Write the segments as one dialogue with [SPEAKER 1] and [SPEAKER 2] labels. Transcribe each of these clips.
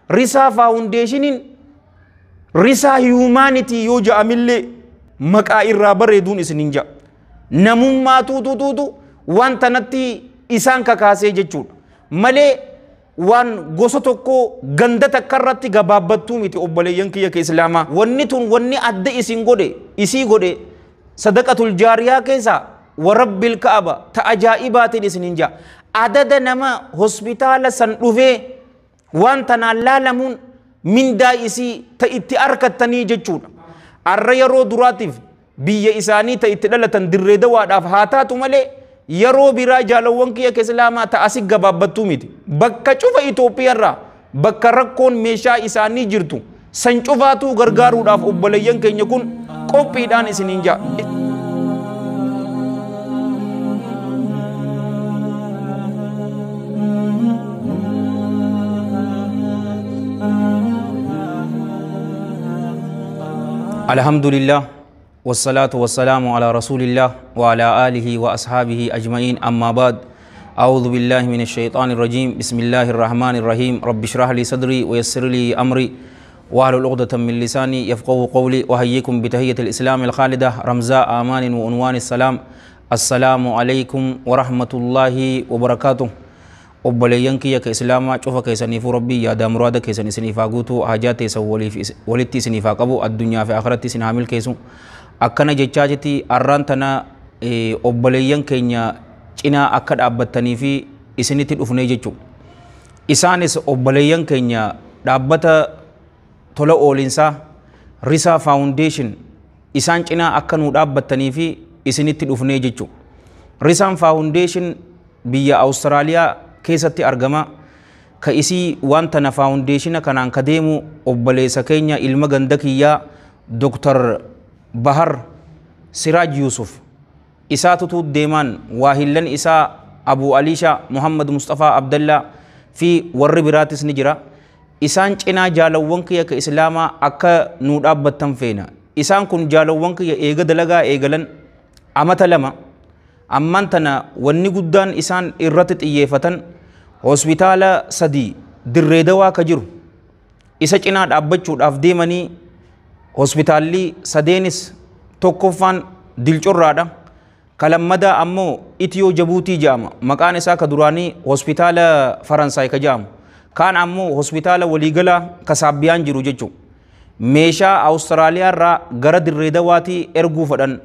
[SPEAKER 1] Risaa Foundationiin Risaa Humanity yoo ja'amillee maqaa irraa bareeduun isinin ja'a. Namummaa tuutuutuutu waan tanatti isaan kakaasee jechuudha. Malee waan gosa tokko ganda takka irratti gabaabbattuu miti obboleeyyan kiyya ka Islaamaa. Wanni tun wanni adda isin godhe isii godhe sadaqatul jaariyaa keessaa warabbil ka'aba ta ajaa'ibaatiin isinin ja'a. Adada nama hospitaala san dhufee waan tanaan laalamuun mindaa isii ta itti arkattanii jechuudha. Arra yeroo duraatiif biyya isaanii ta itti dhalatan dirree dawaadhaaf haa taatu malee yeroo biraa jaalawwan kiyya ka Islaamaa ta asi gabaabbattuu miti. Bakka cufa Itoophiyaarraa bakka rakkoon meeshaa isaanii jirtu san cufaatuu gargaaruudhaaf obboleeyyan keenya kun qophiidhaan isiniin ja'a. Alhamdulillah والصلاة والسلام على رسول الله وعلى آله وأصحابه أجمعين أما بعد أعوذ بالله من الشيطان الرجيم بسم الله الرحمن الرحيم رب اشرح لي صدري ويسر لي أمري واحلل عقدة من لساني يفقهوا قولي وأحييكم بتحية الإسلام الخالدة رمزاء أمان وعنوان السلام السلام عليكم ورحمة الله وبركاته. Obboleeyyan kiyya ka Islaamaa cufa keessaniifuu Rabbii yaada muraada keessan isiniif haa guutu, hajaa teessan walitti isiniif haa qabu, addunyaa fi akhiratti isin haa milkeessu. Akkana jechaa jetti arraan tana obboleeyyan keenya cinaa akka dhaabbattanii fi isinitti dhufnee jechuudha. Isaanis obboleeyyan keenya dhaabbata tola oolinsaa Risaa Foundation isaan cinaa akka nu dhaabbattanii fi isinitti dhufnee jechuudha. Risaan Foundation biyya Awustiraaliyaa keessatti argama. Ka isii waan tana faawundeeshina kanaan ka deemu obboleessa keenya ilma ganda kiyyaa Dr. Bahar Siraaj Yusuf isaatutu deemaan waahillan isaa Abu Aliisha Muhammad Mustafaa Abdallaa fi warri biraatis ni jira. Isaan cinaa jaalawwan kiyya ka Islaamaa akka nu dhaabbattan feena. Isaan kun jaalawwan kiyya eega dalagaa eegalan amata lama. Ammaan tana wanni guddaan isaan irratti xiyyeeffatan hospitaala 3 dirree dawaa ka jiru isa cinaa dhaabbachuudhaaf deemanii hospitaalli sadeenis tokkoffaan Dilcorraadha. Kalammadaa ammoo Itiyoo Jabuutii jedhama. Maqaan isaa ka duraanii hospitaala Faransaay ka jedhamu. Kaan ammoo hospitaala waliigalaa ka Saabbiyaan jiru jechuudha. Meeshaa Awustiraaliyaa irraa gara dirree dawaatii erguu fedhan.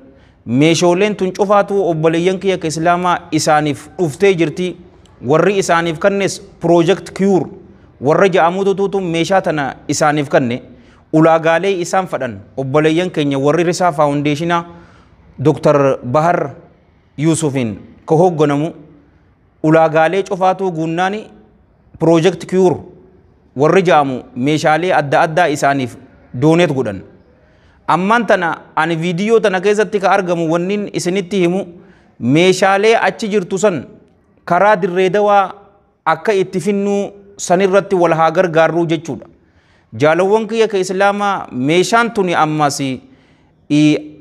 [SPEAKER 1] Meeshooleen tun cufaatu obboleeyyan kiyya ka Islaamaa isaaniif dhuftee jirti. Warri isaaniif kannes Project Cure warra jedhamututu meeshaa tana isaaniif kanne. Ulaagaalee isaan fedhan obboleeyyan keenya warri Risaa Foundationaa Dr. Bahar Yusufiin ka hoogganamu ulaagaalee cufaatuu guunnaani Project Cure warri jedhamu meeshaalee adda addaa isaaniif dooneet godhan. Ammaan tana ani viidiyoo tana keessatti ka argamu wannin isinitti himu meeshaalee achi jirtu san karaa dirree dawaa akka itti finnuu sanirratti wal haa gargaarruu jechuudha. Jaalawwan kiyya ka Islaamaa meeshaan tuni ammas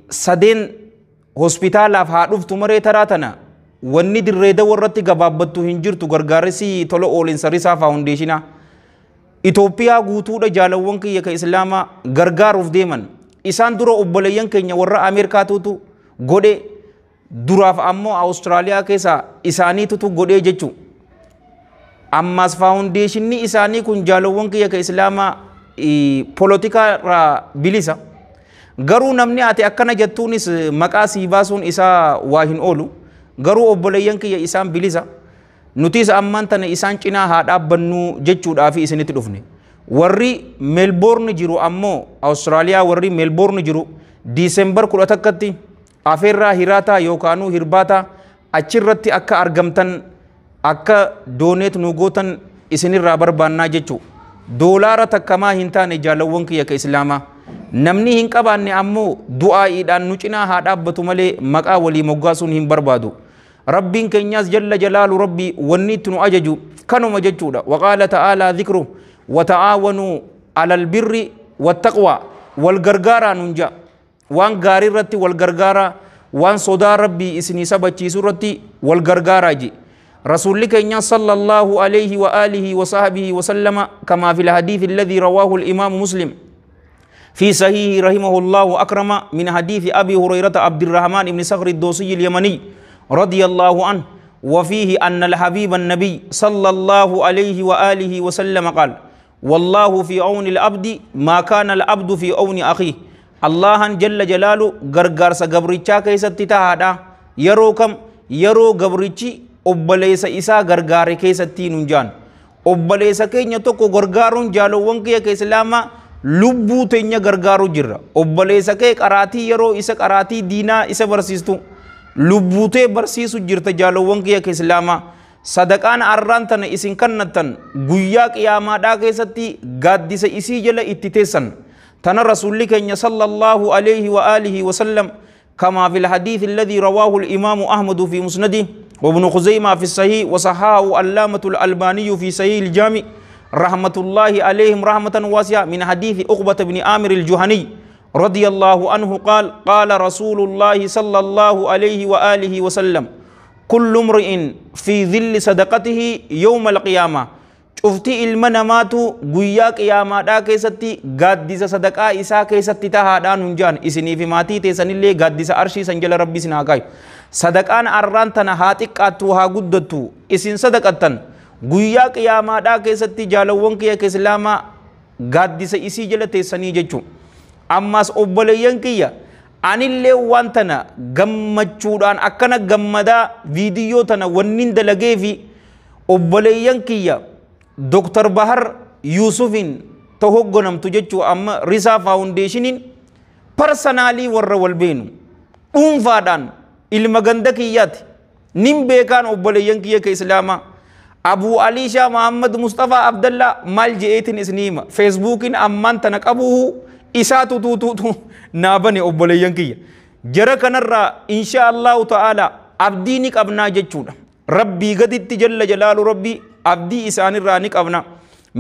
[SPEAKER 1] sadeen hospitaalaaf haa dhuftu maree taraa tana wanni dirree dawaa irratti gabaabbattu hin jirtu gargaarsi tola oolinsa Risaa Foundationaa. Itoophiyaa guutuudha jaalawwan kiyya ka Islaamaa gargaaruuf deeman. Isaan dura obboleeyyan keenya warra Ameerikaatutu godhe duraaf ammoo Awustiraaliyaa keessa isaaniitutu godhee jechuudha. Ammas faawundeeshinni isaanii kun jaalawwan kiyya ka Islaamaa polotikaa irraa bilisa. Garuu namni ati akkana jettuunis maqaa sii baasuun isaa waa hin oolu. Garuu obboleeyyan kiyya isaan bilisa. Nutis ammaan tana isaan cinaa haa dhaabbannuu jechuudhaaf isinitti dhufne. Warri Meelboorni jiru ammoo Awustiraaliyaa warri Meelboorni jiru Diisembar 11tti afeerraa hiraataa yookaanuu hirbaataa achirratti akka argamtan akka dooneet nu gootan isinirraa barbaannaa jechuu. Doolaara takkamaa hin taane jaalawwan kiyya ka Islaamaa. Namni hin qabaanne ammoo du'aa'iidhaan nu cinaa haa dhaabbatu malee maqaa walii moggaasuun hin barbaadu. Rabbiin keenyaas jalla jalaalu Rabbi wanni itti nu ajaju kanuma jechuudha. Waqaala ta'aalaa dhikru wata'aawanuu alal birri wattaqwaa wal gargaaraa nun ja'a. Waan gaarii irratti wal gargaaraa, waan sodaa Rabbii isinii sabachiisu irratti wal gargaaraa je. رسول كenya صلى الله عليه وآله وصحبه وسلم كما في الحديث الذي رواه الإمام مسلم في صحيح رحمه الله أكرم من حديث أبي هريرة عبد الرحمن بن صخر الدوسي اليمني رضي الله عنه وفيه أن الحبيب النبي صلى الله عليه وآله وسلم قال والله في عون العبد ما كان العبد في عون أخيه. الله جل جلاله غرغر سغبريچا كيستي تهادا يرو كم يرو غبريچي obboleessa isaa gargaare keessatti nun jaan. Obboleessa keenya tokko gargaaruun jaalowwan kiyya ka islaamaa lubbuu teenya gargaaru jirra. Obboleessa kee qaraatii yeroo isa qaraatii diinaa isa barsiistu lubbuu tee barsiisu jirta jaalowwan kiyya ka islaamaa. Sadaqaan arraan tana isin kannattan guyyaa qiyaamaadhaa keessatti gaaddisa isii jala itti teessan. Tana rasuulli keenya sallallahu alayhi wa alihi wa sallam كما في الحديث الذي رواه الإمام أحمد في مسنده وابن خزيمة في الصحيح وصححه علامة الألباني في صحيح الجامع رحمة الله عليهم رحمة واسعة من حديث عقبة بن عامر الجهني رضي الله عنه قال قال رسول الله صلى الله عليه وآله وسلم كل امرئ في ظل صدقته يوم القيامة. شفتي المنامات قيا قيامة دا كيستي قادس صدقاء إسا كيستي تهادان هنجان إسني في ماتي تيسن اللي قادس أرشي سنجل ربي سنهاكاي. صدقان أران تنا هاتك أتوها قدتو إسن صدقتن قيا قيامة دا كيستي جالوان كيا كسلاما قادس إسي جل تيسني جچو. أماس أبوليين كيا أني اللي وانتنا غمچودان أكنا غمدا فيديو تنا ونين دلگي في أبوليين كيا دكتور بحر يوسفين تهوغنم تجچو أما ريسا فاونديشنين personally warra wal beenu dhuunfaadhaan ilma ganda kiyyaati nin beekaan obboleeyyan kiyya ka islaamaa Abu Alisha Muhammad Mustafa Abdallah maal je'eetin isinii hima feesbuukiin ammaan tana qabu isaatu tuutuutu naa bane obboleeyyan kiyya jara kanarraa insha Allahu ta'ala abdii ni qabnaa jechuudha. Rabbii gaditti jalla jalaalu rabbii abdii isaanirraa ni qabna.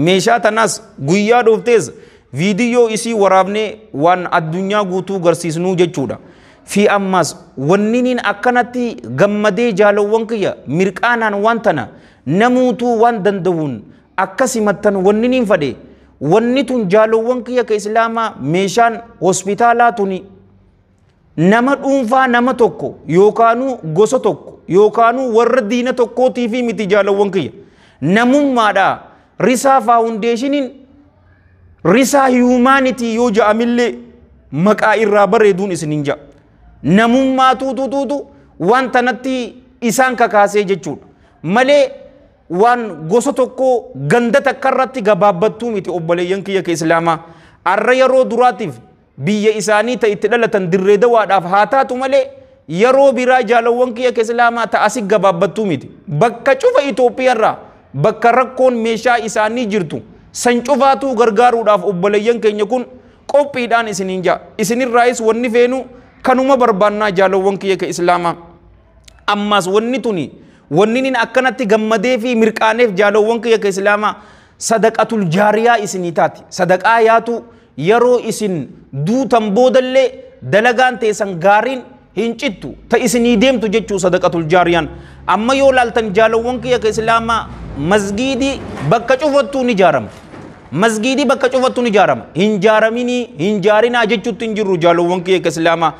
[SPEAKER 1] Meeshaa tanaas guyyaa dhuftees viidiyoo isii waraabnee waan addunyaa guutuu garsiisnuu jechuudha. Fi ammas wanniniin akkanatti gammadee jaalowwan kiyya mirqaanaan waan tana namuutuu waan danda'uun akkasimattan wanniniin fadhe wanni tun jaalowwan kiyya ka islaamaa meeshaan hospitaalaa tuni nama dhuunfaa nama tokko yookaanuu gosa tokko yookaanuu warra diina tokkootii fi miti jaalowwan kiyya namummaadha. Risaa faawundeeshiniin risaa humanity yoo ja'amillee maqaa irraa bareeduun isiniin ja'a. Namummaa tuutuutuutu waan tanatti isaan kakaasee jechuudha. Malee waan gosa tokko ganda takka irratti gabaabbattuu miti obboleeyyan kiyya ka islaamaa. Arra yeroo duraatiif biyya isaanii ta itti dhalatan dirree dawaadhaaf haa taatu malee yeroo biraa jaalawwan kiyya ka islaamaa ta asii gabaabbattuu miti. Bakka cufa Itoophiyaarraa bakka rakkoon meeshaa isaanii jirtu san cufaatuu gargaaruudhaaf obboleeyyan keenya kun qophiidhaan isiniin ja'a. Isinirraayis wanni feenu kanuma barbaannaa jaalawwan kiyya ka islaamaa. Ammas wanni tuni wanni nin akkanatti gammadee fi mirqaaneef jaalawwan kiyya ka islaamaa sadaqatul jaariyaa isinii taati. Sadaqaa yaatu yeroo isin duutan boodallee dalagaan teessan gaariin hin cittu ta isinii deemtu jechuu sadaqatul jaariyaan. Amma yoo laaltan jaalawwan kiyya ka islaamaa masgiidii bakka cufattuu ni ijaarama. Masgiidii bakka cufattuu ni ijaarama. Hin jaaraminii hin jaarinaa jechuutti hin jirru jaalawwan kiyya ka islaamaa.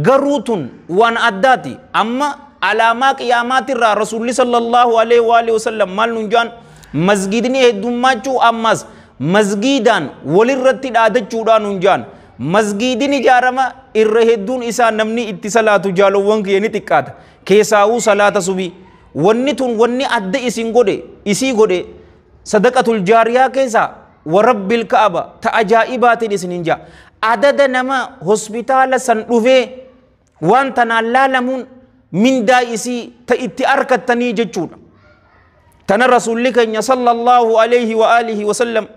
[SPEAKER 1] Garuu tun waan addaati. Amma alaamaa qiyaamaatirraa rasuulli sallallahu alaihi wa alihi wasallam maal nuun jaan masgiidni heddummaachuu ammas masgiidaan walirratti dhaadachuudhaan nuun jaan. Masgiidni ijaarama irra hedduun isaa namni itti salaatu jaalawwan kiyya ni xiqqaata. Keessaawuu salaata subii. Wanni tun wanni adda isin godhe isii godhe sadaqatul jaariyaa keessaa warabbil ka'aba ta ajaa'ibaatiin isiniin ja'a. Adada nama hospitaala san dhufee waan tanaan laalamuun mindaa isii ta itti arkattanii jechuudha. Tana rasuulli keenya sallallahu alayhi wa alihi wa sallam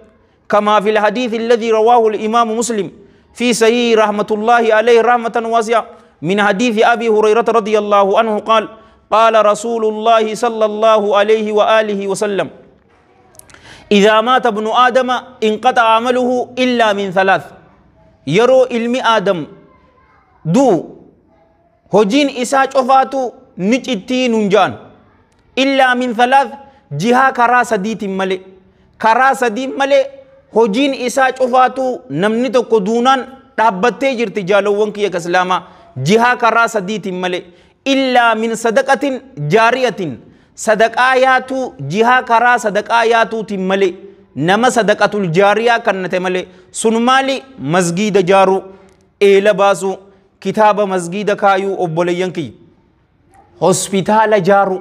[SPEAKER 1] كما في الحديث الذي رواه الإمام مسلم في صحيح رحمة الله عليه رحمة واسعة من حديث أبي هريرة رضي الله عنه قال قال رسول الله صلى الله عليه وآله وسلم إذا مات ابن آدم انقطع عمله إلا من ثلاث. يرو علم آدم دو هجين إسا شفاتو نجتي ننجان Illaa min thalath, jihaa karaa sadiitiin malee, karaa sadiin malee hojiin isaa cufaatu namni tokko duunaan dhaabbattee jirti. Jaalowwan kiyya ka islaamaa, jihaa karaa sadiitiin malee, illaa min sadaqatin jaariyatin, sadaqaa yaatuu, jihaa karaa sadaqaa yaatuutiin malee, nama sadaqatul jaariyaa kannate malee. Sun maali? Masgiida jaaruu, eela baasuu, kitaaba masgiida kaayuu, obboleeyyan kiyya, hospitaala jaaruu.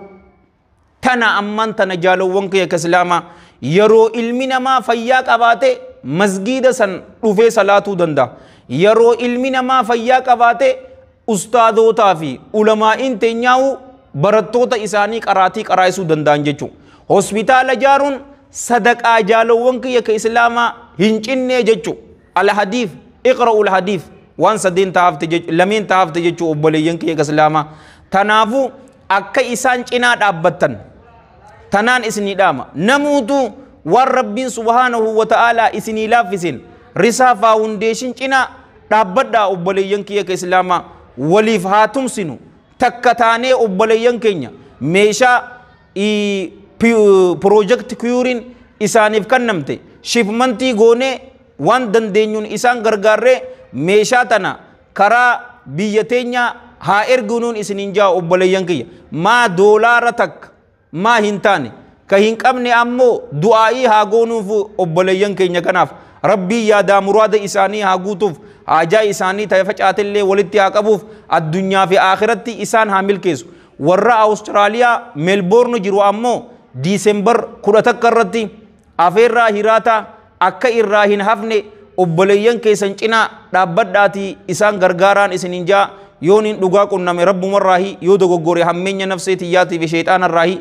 [SPEAKER 1] Tana ammaan tana, jaalowwan kiyya ka islaamaa, yeroo ilmi namaa fayyaa qabaate masgiida san dhufee salaatuu danda'a. Yeroo ilmi namaa fayyaa qabaate ustaadotaa fi ulamaa'iin teenyaa'u barattoota isaanii qaraatii qaraayisuu danda'an jechuudha. Hospitaala jaaruun sadaqaa, jaalowwan kiyya ka islaamaa, hin cinnee jechuudha. Alhadiif iqra'ul hadiif waan sadeen taafte, lameen taafte jechuudha, obboleeyyan kiyya ka islaamaa. Tanaafuu akka isaan cinaa dhaabbattan tanaan isinii dhaama. Namuutu waan Rabbiin subhaanahu wa ta'aalaa isinii laaffiseen Risaa Foundation cinaa dhaabbadhaa. Obboleeyyan kiyya ka islaamaa, waliif haa tumsinu, takka taanee obboleeyyan keenya meeshaa Project Cure-iin isaaniif kennamte shipment-ii goonee waan dandeenyuun isaan gargaarree meeshaa tana karaa biyya teenyaa haa erginuun isiniin jaa. Obboleeyyan kiyya, maa doolaara takka maa hin taane ka hin qabne ammoo du'aa'ii haa goonuuf obboleeyyan keenya kanaaf. Rabbii yaadaa muraada isaanii haa guutuuf, haajaa isaanii ta'e facaatellee walitti haa qabuuf, addunyaa fi akhiratti isaan haa milkeessu. Warra Awustiraaliyaa Meelboorn jiru ammoo December 11 irratti afeerraa hiraataa akka irraa hin hafne obboleeyyan keessan cinaa dhaabbadhaatii isaan gargaaraan isiniin jaa. Yoon hin dhugaa qunname rabbumarraahi, yoo dogoggore hammeenya nafsee tiyyaatii fi sheexaanarraahi.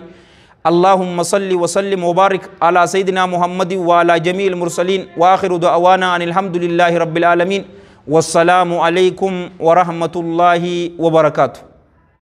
[SPEAKER 1] اللهم صل وسلم وبارك على سيدنا محمد وعلى جميع المرسلين، واخر دعوانا ان الحمد لله رب العالمين، والسلام عليكم ورحمه الله وبركاته.